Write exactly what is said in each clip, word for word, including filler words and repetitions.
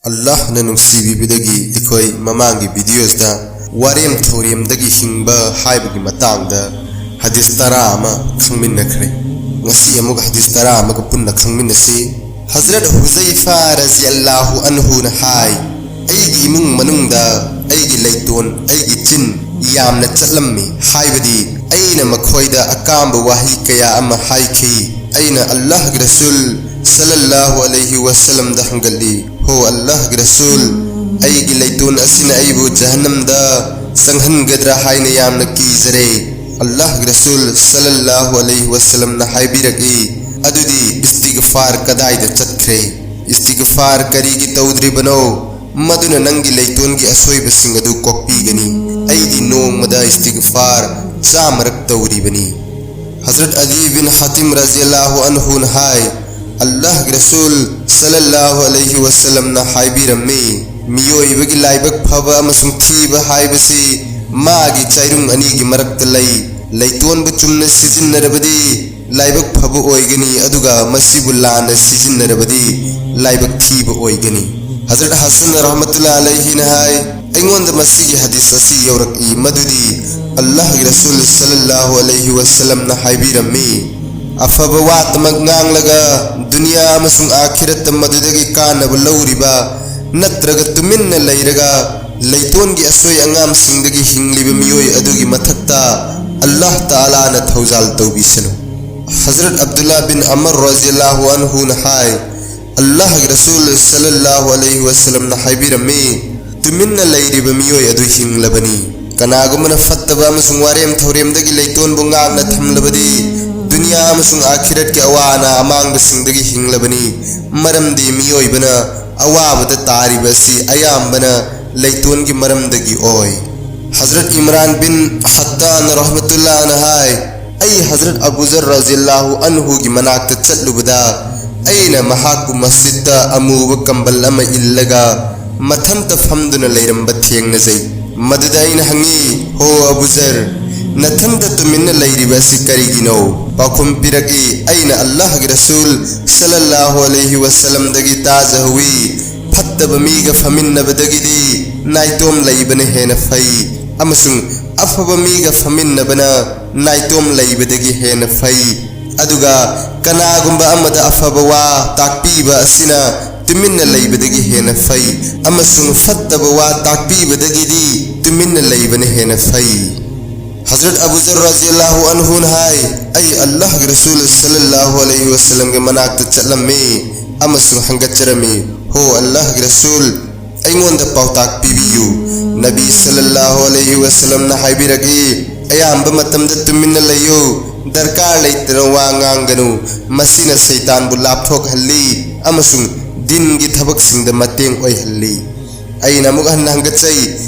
ꯑꯜꯂꯥꯍꯅ ꯅꯨꯡꯁꯤꯕꯤꯕꯗꯒꯤ ꯑꯩꯈꯣꯏ ꯃꯃꯥꯡꯒꯤ ꯚꯤꯗꯤꯑꯣꯁꯇ ꯋꯥꯔꯦꯝ ꯊꯧꯔꯦꯝꯗꯒꯤ ꯍꯤꯡꯕ ꯍꯥꯏꯕꯒꯤ ꯃꯇꯥꯡꯗ ꯍꯗꯤꯁ ꯇꯔꯥ ꯑꯃ ꯈꯪꯃꯤꯟꯅꯈ꯭ꯔꯦ꯫ ꯉꯁꯤ ꯑꯃꯨꯛ ꯍꯗꯤꯁ ꯇꯔꯥ ꯑꯃꯒ ꯄꯨꯟꯅ ꯈꯪꯃꯤꯟꯅꯁꯤ꯫ ꯍꯖꯔꯠ ꯍꯨꯖꯩꯐꯥ ꯔꯖꯤꯌꯜꯂꯥꯍꯨ ꯑꯟꯍꯨꯅ ꯍꯥꯏ, "ꯑꯩꯒꯤ ꯏꯃꯨꯡ ꯃꯅꯨꯡꯗ ꯑꯩꯒꯤ ꯂꯩꯇꯣꯟ, ꯑꯩꯒꯤ ꯆꯤꯟ ꯌꯥꯝꯅ ꯆꯠꯂꯝꯃꯤ, ꯍꯥꯏꯕꯗꯤ ꯑꯩꯅ ꯃꯈꯣꯏꯗ ꯑꯀꯥꯝꯕ ꯋꯥꯍꯩ ꯀꯌꯥ ꯑꯃ ꯍꯥꯏꯈꯤ꯫ ꯑꯩꯅ ꯑꯜꯂꯥꯍꯒꯤ ꯔꯁꯨꯜ ꯁꯜꯂꯜꯂꯥꯍꯨ ꯑꯂꯩꯍꯤ ꯋꯁꯜꯂꯝꯗ ꯍꯪꯒꯠꯂꯤ, 'ꯍꯣ ꯑꯜꯂꯥꯍꯒꯤ ꯔꯁꯨꯜ, ꯑꯩꯒꯤ ꯂꯩꯇꯣꯟ ꯑꯁꯤꯅ ꯑꯩꯕꯨ ꯖꯍꯟꯅꯝꯗ ꯆꯪꯍꯟꯒꯗ꯭ꯔꯥ ꯍꯥꯏꯅ ꯌꯥꯝꯅ ꯀꯤꯖꯔꯦ?' ꯑꯜꯂꯥꯍꯒꯤ ꯔꯁꯨꯜ ꯁꯜꯂꯜꯂꯥꯍꯨ ꯑꯂꯩꯍꯤ ꯋꯁꯜꯂꯝꯅ ꯍꯥꯏꯕꯤꯔꯛꯏ, "ꯑꯗꯨꯗꯤ ꯏꯁꯇꯤꯒꯐꯥꯔ ꯀꯗꯥꯏꯗ ꯆꯠꯈ꯭ꯔꯦ? ꯏꯁꯇꯤꯒꯐꯥꯔ ꯀꯔꯤꯒꯤ ꯇꯧꯗ꯭ꯔꯤꯕꯅꯣ? ꯃꯗꯨꯅ ꯅꯪꯒꯤ ꯂꯩꯇꯣꯟꯒꯤ ꯑꯁꯣꯏꯕꯁꯤꯡ ꯑꯗꯨ ꯀꯣꯛꯄꯤꯒꯅꯤ꯫ ꯑꯩꯗꯤ ꯅꯣꯡꯃꯗ ꯏꯁꯇꯤꯒꯐꯥꯔ ꯆꯥꯝꯃꯔꯛ ꯇꯧꯔꯤꯕꯅꯤ"꯫ ꯍꯖꯔꯠ ꯑꯗꯤ ꯕꯤꯟ ꯍꯥꯇꯤꯝ ꯔꯖꯤꯌꯜꯂꯥꯍꯨ ꯑꯟꯍꯨꯅ ꯍꯥꯏ, "ꯑꯜꯂꯥꯍꯒꯤ ꯔꯁꯨꯜ ꯁꯜꯂꯜꯂꯥꯍꯨ ꯑꯂꯩꯍꯤ ꯋꯁꯜꯂꯝꯅ ꯍꯥꯏꯕꯤꯔꯝꯃꯤ, ꯃꯤꯑꯣꯏꯕꯒꯤ ꯂꯥꯏꯕꯛ ꯐꯕ ꯑꯃꯁꯨꯡ ꯊꯤꯕ ꯍꯥꯏꯕꯁꯤ ꯃꯥꯒꯤ ꯆꯥꯏꯔꯨꯡ ꯑꯅꯤꯒꯤ ꯃꯔꯛꯇ ꯂꯩ꯫ ꯂꯩꯇꯣꯟꯕꯨ ꯆꯨꯝꯅ ꯁꯤꯖꯤꯟꯅꯔꯕꯗꯤ ꯂꯥꯏꯕꯛ ꯐꯕ ꯑꯣꯏꯒꯅꯤ, ꯑꯗꯨꯒ ꯃꯁꯤꯕꯨ ꯂꯥꯟꯅ ꯁꯤꯖꯤꯟꯅꯔꯕꯗꯤ ꯂꯥꯏꯕꯛ ꯊꯤꯕ ꯑꯣꯏꯒꯅꯤ"꯫ ꯍꯖꯔꯠ ꯍꯁꯟ ꯔꯍꯃꯇꯨꯜꯂꯥ ꯑꯂꯩꯍꯤꯅ ꯍꯥꯏ, "ꯑꯩꯉꯣꯟꯗ ꯃꯁꯤꯒꯤ ꯍꯗꯤꯁ ꯑꯁꯤ ꯌꯧꯔꯛꯏ, ꯃꯗꯨꯗꯤ ꯑꯜꯂꯥꯍꯒꯤ ꯔꯁꯨꯜ ꯁꯜꯂꯜꯂꯥꯍꯨ ꯑꯂꯩꯍꯤ ꯋꯁꯜꯂꯝꯅ ꯍꯥꯏꯕꯤꯔꯝꯃꯤ, ꯑꯐꯕ ꯋꯥꯇꯃꯛ ꯉꯥꯡꯂꯒ ꯗꯨꯅꯤꯌꯥ ꯑꯃꯁꯨꯡ ꯑꯥꯈꯤꯔꯠꯇ ꯃꯗꯨꯗꯒꯤ ꯀꯥꯟꯅꯕ ꯂꯧꯔꯤꯕ ꯅꯠꯇ꯭ꯔꯒ ꯇꯨꯃꯤꯟꯅ ꯂꯩꯔꯒ ꯂꯩꯇꯣꯟꯒꯤ ꯑꯁꯣꯏ ꯑꯉꯥꯝꯁꯤꯡꯗꯒꯤ ꯍꯤꯡꯂꯤꯕ ꯃꯤꯑꯣꯏ ꯑꯗꯨꯒꯤ ꯃꯊꯛꯇ ꯑꯜꯂꯥꯍ ꯇꯥꯂꯥꯅ ꯊꯧꯖꯥꯜ ꯇꯧꯕꯤꯁꯅꯨ"꯫ ꯍꯖꯔꯠ ꯑꯕꯗꯨꯜꯂꯥ ꯕꯤꯟ ꯑꯃꯔ ꯔꯖꯤꯌꯜꯂꯥꯍꯨ ꯑꯟꯍꯨꯅ ꯍꯥꯏ, "ꯑꯜꯂꯥꯍꯒꯤ ꯔꯁꯨꯜ ꯁꯜꯂꯜꯂꯥꯍꯨ ꯑꯂꯩꯍꯤ ꯋꯁꯜꯂꯝꯅ ꯍꯥꯏꯕꯤꯔꯝꯃꯤ, ꯇꯨꯃꯤꯟꯅ ꯂꯩꯔꯤꯕ ꯃꯤꯑꯣꯏ ꯑꯗꯨ ꯍꯤꯡꯂꯕꯅꯤ꯫ ꯀꯅꯥꯒꯨꯝꯕꯅ ꯐꯠꯇꯕ ꯑꯃꯁꯨꯡ ꯋꯥꯔꯦꯝ ꯊꯧꯔꯦꯝꯗꯒꯤ ꯂꯩꯇꯣꯟꯕꯨ ꯉꯥꯛꯅ ꯊꯝꯂꯕꯗꯤ ꯗꯨꯅꯤꯌꯥ ꯑꯃꯁꯨꯡ ꯑꯥꯈꯤꯔꯠꯀꯤ ꯑꯋꯥ ꯑꯅꯥ ꯑꯃꯥꯡꯕꯁꯤꯡꯗꯒꯤ ꯍꯤꯡꯂꯕꯅꯤ, ꯃꯔꯝꯗꯤ ꯃꯤꯑꯣꯏꯕꯅ ꯑꯋꯥꯕꯗ ꯇꯥꯔꯤꯕ ꯑꯁꯤ ꯑꯌꯥꯝꯕꯅ ꯂꯩꯇꯣꯟꯒꯤ ꯃꯔꯝꯗꯒꯤ ꯑꯣꯏ"꯫ ꯍꯖꯔꯠ ꯏꯝꯔꯥꯟ ꯕꯤꯟ ꯍꯠꯇꯥꯟ ꯔꯍꯃꯇꯨꯜꯂꯥꯍꯅ ꯍꯥꯏ, "ꯑꯩ ꯍꯖꯔꯠ ꯑꯕꯨ ꯖꯔ ꯔꯖꯤꯌꯜꯂꯥꯍꯨ ꯑꯟꯍꯨꯒꯤ ꯃꯅꯥꯛꯇ ꯆꯠꯂꯨꯕꯗ ꯑꯩꯅ ꯃꯍꯥꯛꯄꯨ ꯃꯁꯖꯤꯗꯇ ꯑꯃꯨꯕ ꯀꯝꯕꯜ ꯑꯃ ꯏꯜꯂꯒ ꯃꯊꯟꯇ ꯐꯝꯗꯨꯅ ꯂꯩꯔꯝꯕ ꯊꯦꯡꯅꯖꯩ꯫ ꯃꯗꯨꯗ ꯑꯩꯅ ꯍꯪꯉꯤ, 'ꯍꯣ ꯑꯕꯨ ꯖꯔ, ꯅꯊꯟꯇ ꯇꯨꯃꯤꯟꯅ ꯂꯩꯔꯤꯕ ꯑꯁꯤ ꯀꯔꯤꯒꯤꯅꯣ?' ꯄꯥꯎꯈꯨꯝ ꯄꯤꯔꯛꯏ, "ꯑꯩꯅ ꯑꯜꯂꯥꯍꯒꯤ ꯔꯁꯨꯜ ꯁꯜꯂꯜꯂꯥꯍꯨ ꯑꯂꯩꯍꯤ ꯋꯁꯜꯂꯝꯗꯒꯤ ꯇꯥꯖꯍꯧꯏ, ꯐꯠꯇꯕ ꯃꯤꯒ ꯐꯝꯃꯤꯟꯅꯕꯗꯒꯤꯗꯤ ꯅꯥꯏꯇꯣꯝ ꯂꯩꯕꯅ ꯍꯦꯟꯅ ꯐꯩ, ꯑꯃꯁꯨꯡ ꯑꯐꯕ ꯃꯤꯒ ꯐꯝꯃꯤꯟꯅꯕꯅ ꯅꯥꯏꯇꯣꯝ ꯂꯩꯕꯗꯒꯤ ꯍꯦꯟꯅ ꯐꯩ꯫ ꯑꯗꯨꯒ ꯀꯅꯥꯒꯨꯝꯕ ꯑꯃꯗ ꯑꯐꯕ ꯋꯥ ꯇꯥꯛꯄꯤꯕ ꯑꯁꯤꯅ ꯇꯨꯃꯤꯟꯅ ꯂꯩꯕꯗꯒꯤ ꯍꯦꯟꯅ ꯐꯩ, ꯑꯃꯁꯨꯡ ꯐꯠꯇꯕ ꯋꯥ ꯇꯥꯛꯄꯤꯕꯗꯒꯤꯗꯤ ꯇꯨꯃꯤꯟꯅ ꯂꯩꯕꯅ ꯍꯦꯟꯅ ꯐꯩ꯫ ꯍꯖꯔꯠ ꯑꯕꯨ ꯖꯔ ꯔꯖꯤꯌꯜꯂꯥꯍꯨ ꯑꯟꯍꯨꯅ ꯍꯥꯏ, "ꯑꯩ ꯑꯜꯂꯥꯍꯒꯤ ꯔꯁꯨꯜ ꯁꯜꯂꯜꯂꯥꯍꯨ ꯑꯂꯩꯍꯤ ꯋꯁꯜꯂꯝꯒꯤ ꯃꯅꯥꯛꯇ ꯆꯠꯂꯝꯃꯤ ꯑꯃꯁꯨꯡ ꯍꯪꯒꯠꯆꯔꯝꯃꯤ, 'ꯍꯣ ꯑꯜꯂꯥꯍꯒꯤ ꯔꯁꯨꯜ, ꯑꯩꯉꯣꯟꯗ ꯄꯥꯎꯇꯥꯛ ꯄꯤꯕꯤꯌꯨ.'" ꯅꯕꯤ ꯁꯜꯂꯜꯂꯥꯍꯨ ꯑꯂꯩꯍꯤ ꯋꯁꯜꯂꯝꯅ ꯍꯥꯏꯕꯤꯔꯛꯏ, "ꯑꯌꯥꯝꯕ ꯃꯇꯝꯗ ꯇꯨꯃꯤꯟꯅ ꯂꯩꯌꯨ, ꯗꯔꯀꯥꯔ ꯂꯩꯇꯅ ꯋꯥ ꯉꯥꯡꯒꯅꯨ, ꯃꯁꯤꯅ ꯁꯩꯇꯥꯟꯕꯨ ꯂꯥꯞꯊꯣꯛꯍꯜꯂꯤ ꯑꯃꯁꯨꯡ ꯗꯤꯟꯒꯤ ꯊꯕꯛꯁꯤꯡꯗ ꯃꯇꯦꯡ ꯑꯣꯏꯍꯜꯂꯤ"꯫ ꯑꯩꯅ ꯑꯃꯨꯛ ꯍꯟꯅ ꯍꯪꯒꯠꯆꯩ,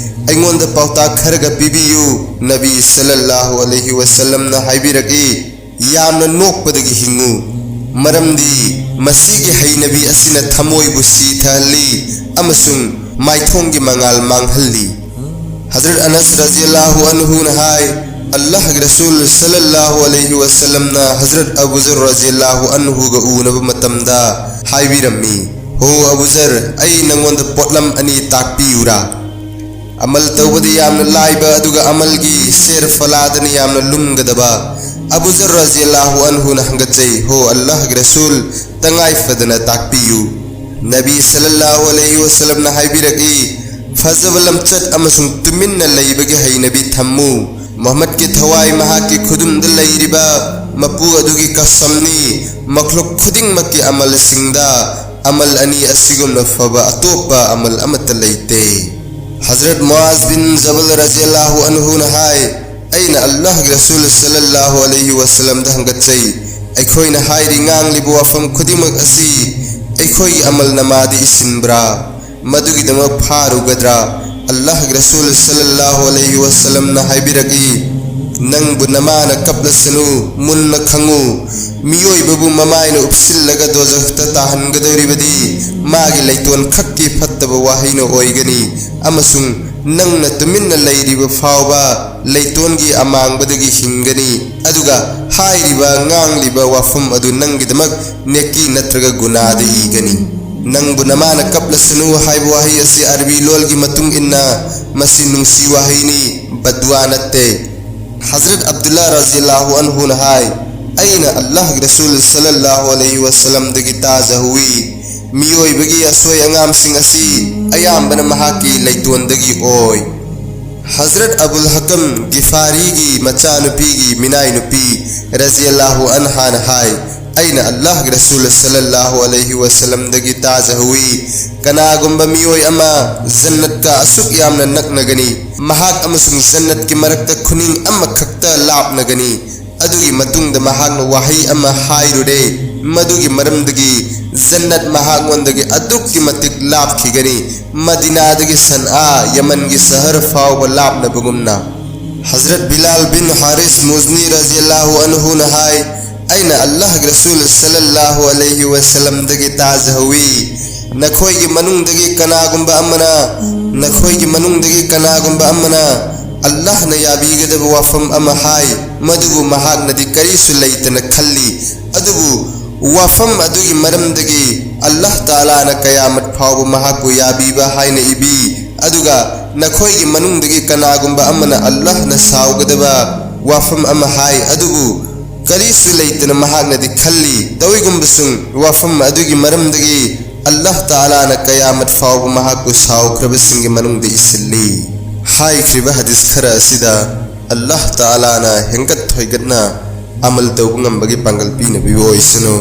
"ꯑꯩꯉꯣꯟꯗ ꯄꯥꯎꯇꯥꯛ ꯈꯔꯒ ꯄꯤꯕꯤꯌꯨ"꯫ ꯅꯕꯤ ꯁꯜꯂꯜꯂꯥꯍꯨ ꯑꯂꯩꯍꯤ ꯋꯁꯜꯂꯝꯅ ꯍꯥꯏꯕꯤꯔꯛꯏ, "ꯌꯥꯝꯅ ꯅꯣꯛꯄꯗꯒꯤ ꯍꯤꯡꯉꯨ, ꯃꯔꯝꯗꯤ ꯃꯁꯤꯒꯤ ꯍꯩꯅꯕꯤ ꯑꯁꯤꯅ ꯊꯃꯣꯏꯕꯨ ꯁꯤꯊꯍꯜꯂꯤ ꯑꯃꯁꯨꯡ ꯃꯥꯏꯊꯣꯡꯒꯤ ꯃꯉꯥꯜ ꯃꯥꯡꯍꯜꯂꯤ"꯫ ꯍꯖꯔꯠ ꯑꯅꯁ ꯔꯖꯤꯌꯜꯂꯥꯍꯨ ꯑꯟꯍꯨꯅ ꯍꯥꯏ, "ꯑꯜꯂꯥꯍꯒꯤ ꯔꯁꯨꯜ ꯁꯜꯂꯜꯂꯥꯍꯨ ꯑꯂꯩꯍꯤ ꯋꯁꯜꯂꯝꯅ ꯍꯖꯔꯠ ꯑꯕꯨ ꯖꯔ ꯔꯖꯤꯌꯜꯂꯥꯍꯨ ꯑꯟꯍꯨꯒ ꯎꯅꯕ ꯃꯇꯝꯗ ꯍꯥꯏꯕꯤꯔꯝꯃꯤ, 'ꯍꯣ ꯑꯕꯨ ꯖꯔ, ꯑꯩ ꯅꯉꯣꯟꯗ ꯄꯣꯠꯂꯝ ꯑꯅꯤ ꯇꯥꯛꯄꯤꯌꯨꯔꯥ?'" ꯑꯃꯜ ꯇꯧꯕꯗ ꯌꯥꯝꯅ ꯂꯥꯏꯕ ꯑꯗꯨꯒ ꯑꯃꯜꯒꯤ ꯁꯦꯔ ꯐꯂꯥꯗꯅ ꯌꯥꯝꯅ ꯂꯨꯝꯒꯗꯕ꯫ ꯑꯕꯨ ꯖꯔ ꯔꯖꯤꯌꯜꯂꯥꯍꯨ ꯑꯟꯍꯨꯅ ꯍꯪꯒꯠꯆꯩ, "ꯍꯣ ꯑꯜꯂꯥꯍꯒꯤ ꯔꯁꯨꯜ, ꯇꯉꯥꯏ ꯐꯗꯅ ꯇꯥꯛꯄꯤꯌꯨ"꯫ ꯅꯕꯤ ꯁꯜꯂꯜꯂꯥꯍꯨ ꯑꯂꯩꯍꯤ ꯋꯁꯜꯂꯝꯅ ꯍꯥꯏꯕꯤꯔꯛꯏ, "ꯐꯖꯕ ꯂꯝꯆꯠ ꯑꯃꯁꯨꯡ ꯇꯨꯃꯤꯟꯅ ꯂꯩꯕꯒꯤ ꯍꯩꯅꯕꯤ ꯊꯝꯃꯨ꯫ ꯃꯨꯍꯝꯃꯗꯀꯤ ꯊꯋꯥꯏ ꯃꯍꯥꯛꯀꯤ ꯈꯨꯗꯨꯝꯗ ꯂꯩꯔꯤꯕ ꯃꯄꯨ ꯑꯗꯨꯒꯤ ꯀꯁꯝꯅꯤ, ꯃꯈ꯭ꯂꯨꯛ ꯈꯨꯗꯤꯡꯃꯛꯀꯤ ꯑꯃꯜꯁꯤꯡꯗ ꯑꯃꯜ ꯑꯅꯤ ꯑꯁꯤꯒꯨꯝꯅ ꯐꯕ ꯑꯇꯣꯞꯄ ꯑꯃꯜ ꯑꯃꯠꯇ ꯂꯩꯇꯦ"꯫ ꯍꯖꯔꯠ ꯃꯨꯑꯥꯖ ꯕꯤꯟ ꯖꯕꯜ ꯔꯖꯤꯌꯜꯂꯥꯍꯨ ꯑꯟꯍꯨꯅ ꯍꯥꯏ, "ꯑꯩꯅ ꯑꯜꯂꯥꯍꯒꯤ ꯔꯁꯨꯜ ꯁꯜꯂꯜꯂꯥꯍꯨ ꯑꯂꯩꯍꯤ ꯋꯁꯜꯂꯝꯗ ꯍꯪꯒꯠꯆꯩ, ꯑꯩꯈꯣꯏꯅ ꯍꯥꯏꯔꯤ ꯉꯥꯡꯂꯤꯕ ꯋꯥꯐꯝ ꯈꯨꯗꯤꯡꯃꯛ ꯑꯁꯤ ꯑꯩꯈꯣꯏꯒꯤ ꯑꯃꯜ ꯅꯃꯥꯗ ꯏꯁꯤꯟꯕ꯭ꯔꯥ? ꯃꯗꯨꯒꯤꯗꯃꯛ ꯐꯥꯔꯨꯒꯗ꯭ꯔꯥ?" ꯑꯜꯂꯥꯍꯒꯤ ꯔꯁꯨꯜ ꯁꯜꯂꯜꯂꯥꯍꯨ ꯑꯂꯩꯍꯤ ꯋꯁꯜꯂꯝꯅ ꯍꯥꯏꯕꯤꯔꯛꯏ, "ꯅꯪꯕꯨ ꯅꯃꯥꯅ ꯀꯞꯂꯁꯅꯨ, ꯃꯨꯟꯅ ꯈꯪꯉꯨ, ꯃꯤꯑꯣꯏꯕꯕꯨ ꯃꯃꯥꯏꯅ ꯎꯞꯁꯤꯜꯂꯒ ꯗꯣꯖꯈꯇ ꯇꯥꯍꯟꯒꯗꯧꯔꯤꯕꯗꯤ ꯃꯥꯒꯤ ꯂꯩꯇꯣꯟ ꯈꯛꯀꯤ ꯐꯠꯇꯕ ꯋꯥꯍꯩꯅ ꯑꯣꯏꯒꯅꯤ, ꯑꯃꯁꯨꯡ ꯅꯪꯅ ꯇꯨꯃꯤꯟꯅ ꯂꯩꯔꯤꯕ ꯐꯥꯎꯕ ꯂꯩꯇꯣꯟꯒꯤ ꯑꯃꯥꯡꯕꯗꯒꯤ ꯍꯤꯡꯒꯅꯤ, ꯑꯗꯨꯒ ꯍꯥꯏꯔꯤꯕ ꯉꯥꯡꯂꯤꯕ ꯋꯥꯐꯝ ꯑꯗꯨ ꯅꯪꯒꯤꯗꯃꯛ ꯅꯦꯀꯤ ꯅꯠꯇ꯭ꯔꯒ ꯒꯨꯅꯥꯗ ꯏꯒꯅꯤ"꯫ ꯅꯪꯕꯨ ꯅꯃꯥꯅ ꯀꯞꯂꯁꯅꯨ ꯍꯥꯏꯕ ꯋꯥꯍꯩ ꯑꯁꯤ ꯑꯔꯕꯤ ꯂꯣꯜꯒꯤ ꯃꯇꯨꯡ ꯏꯟꯅ ꯃꯁꯤ ꯅꯨꯡꯁꯤ ꯋꯥꯍꯩꯅꯤ, ꯕꯗꯋꯥ ꯅꯠꯇꯦ꯫ ꯍꯖꯔꯠ ꯑꯕꯗꯨꯜꯂꯥ ꯔꯖꯤꯌꯜꯂꯥꯍꯨ ꯑꯟꯍꯨꯅ ꯍꯥꯏ, ꯑꯩꯅ ꯑꯜꯂꯥꯍꯒꯤ ꯔꯁꯨꯜ ꯁꯜꯂꯜꯂꯥꯍꯨ ꯑꯂꯩꯍꯤ ꯋꯁꯜꯂꯝꯗꯒꯤ ꯇꯥꯖꯍꯧꯋꯤ, ꯃꯤꯑꯣꯏꯕꯒꯤ ꯑꯁꯣꯏ ꯑꯉꯥꯝꯁꯤꯡ ꯑꯁꯤ ꯑꯌꯥꯝꯕꯅ ꯃꯍꯥꯛꯀꯤ ꯂꯩꯇꯣꯟꯗꯒꯤ ꯑꯣꯏ꯫ ꯍꯖꯔꯠ ꯑꯕꯨꯜ ꯍꯀꯝ ꯒꯤꯐꯥꯔꯤꯒꯤ ꯃꯆꯥꯅꯨꯄꯤꯒꯤ ꯃꯤꯅꯥꯏ ꯅꯨꯄꯤ ꯔꯖꯤꯌꯜꯂꯥꯍꯨ ꯑꯟꯍꯥꯅ ꯍꯥꯏ, ꯑꯩꯅ ꯑꯜꯂꯥꯍꯒꯤ ꯔꯁꯨꯜ ꯁꯜꯂꯜꯂꯥꯍꯨ ꯑꯂꯩꯍꯤ ꯋꯁꯜꯂꯝꯗꯒꯤ ꯇꯥꯖꯍꯧꯋꯤ, ꯀꯅꯥꯒꯨꯝꯕ ꯃꯤꯑꯣꯏ ꯑꯃ ꯖꯟꯅꯠꯀ ꯑꯁꯨꯛ ꯌꯥꯝꯅ ꯅꯛꯅꯒꯅꯤ, ꯃꯍꯥꯛ ꯑꯃꯁꯨꯡ ꯖꯟꯅꯠꯀꯤ ꯃꯔꯛꯇ ꯈꯨꯅꯤꯡ ꯑꯃꯈꯛꯇ ꯂꯥꯞꯅꯒꯅꯤ, ꯑꯗꯨꯒꯤ ꯃꯇꯨꯡꯗ ꯃꯍꯥꯛꯅ ꯋꯥꯍꯩ ꯑꯃ ꯍꯥꯏꯔꯨꯔꯦ, ꯃꯗꯨꯒꯤ ꯃꯔꯝꯗꯒꯤ ꯖꯟꯅꯠ ꯃꯍꯥꯛꯉꯣꯟꯗꯒꯤ ꯑꯗꯨꯛꯀꯤ ꯃꯇꯤꯛ ꯂꯥꯞꯈꯤꯒꯅꯤ, ꯃꯗꯤꯅꯥꯗꯒꯤ ꯁꯟꯑꯥ, ꯌꯃꯟꯒꯤ ꯁꯍꯔ ꯐꯥꯎꯕ ꯂꯥꯞꯅꯕꯒꯨꯝꯅ꯫ ꯍꯖꯔꯠ ꯕꯤꯂꯥꯜ ꯕꯤꯟ ꯍꯥꯔꯤꯁ ꯃꯨꯖꯅꯤ ꯔꯖꯤꯌꯜꯂꯥꯍꯨ ꯑꯟꯍꯨꯅ ꯍꯥꯏ, ꯑꯩꯅ ꯑꯜꯂꯥꯍꯒꯤ ꯔꯁꯨꯜ ꯁꯜꯂꯜꯂꯥꯍꯨ ꯑꯂꯩꯍꯤ ꯋꯁꯜꯂꯝꯗꯒꯤ ꯇꯥꯖꯍꯧꯋꯤ, ꯅꯈꯣꯏꯒꯤ ꯃꯅꯨꯡꯗꯒꯤ ꯀꯅꯥꯒꯨꯝꯕ ꯑꯃꯅ, ꯅꯈꯣꯏꯒꯤ ꯃꯅꯨꯡꯗꯒꯤ ꯀꯅꯥꯒꯨꯝꯕ ꯑꯃꯅ ꯑꯜꯂꯥꯍꯅ ꯌꯥꯕꯤꯒꯗꯕ ꯋꯥꯐꯝ ꯑꯃ ꯍꯥꯏ, ꯃꯗꯨꯕꯨ ꯃꯍꯥꯛꯅꯗꯤ ꯀꯔꯤꯁꯨ ꯂꯩꯇꯅ ꯈꯜꯂꯤ, ꯑꯗꯨꯕꯨ ꯋꯥꯐꯝ ꯑꯗꯨꯒꯤ ꯃꯔꯝꯗꯒꯤ ꯑꯜꯂꯥꯍ ꯇꯥꯂꯥꯅ ꯀꯌꯥꯃꯠ ꯐꯥꯎꯕ ꯃꯍꯥꯛꯄꯨ ꯌꯥꯕꯤꯕ ꯍꯥꯏꯅ ꯏꯕꯤ꯫ ꯑꯗꯨꯒ ꯅꯈꯣꯏꯒꯤ ꯃꯅꯨꯡꯗꯒꯤ ꯀꯅꯥꯒꯨꯝꯕ ꯑꯃꯅ ꯑꯜꯂꯥꯍꯅ ꯁꯥꯎꯒꯗꯕ ꯋꯥꯐꯝ ꯑꯃ ꯍꯥꯏ, ꯑꯗꯨꯕꯨ ꯀꯔꯤꯁꯨ ꯂꯩꯇꯅ ꯃꯍꯥꯛꯅꯗꯤ ꯈꯜꯂꯤ꯫ ꯇꯧꯏꯒꯨꯝꯕꯁꯨꯡ ꯋꯥꯐꯝ ꯑꯗꯨꯒꯤ ꯃꯔꯝꯗꯒꯤ ꯑꯜꯂꯥꯍ ꯇꯥꯂꯥꯅ ꯀꯌꯥꯃꯠ ꯐꯥꯎꯕ ꯃꯍꯥꯛꯄꯨ ꯁꯥꯎꯈ꯭ꯔꯕꯁꯤꯡꯒꯤ ꯃꯅꯨꯡꯗ ꯏꯁꯤꯜꯂꯤ꯫ ꯍꯥꯏꯈ꯭ꯔꯤꯕ ꯍꯗꯤꯁ ꯈꯔ ꯑꯁꯤꯗ ꯑꯜꯂꯥꯍ ꯇꯥꯂꯥꯅ ꯍꯦꯟꯒꯠ ꯊꯣꯏꯒꯠꯅ ꯑꯃꯜ ꯇꯧꯕ ꯉꯝꯕꯒꯤ ꯄꯥꯡꯒꯜ ꯄꯤꯅꯕꯤꯕ ꯑꯣꯏꯁꯅꯨ꯫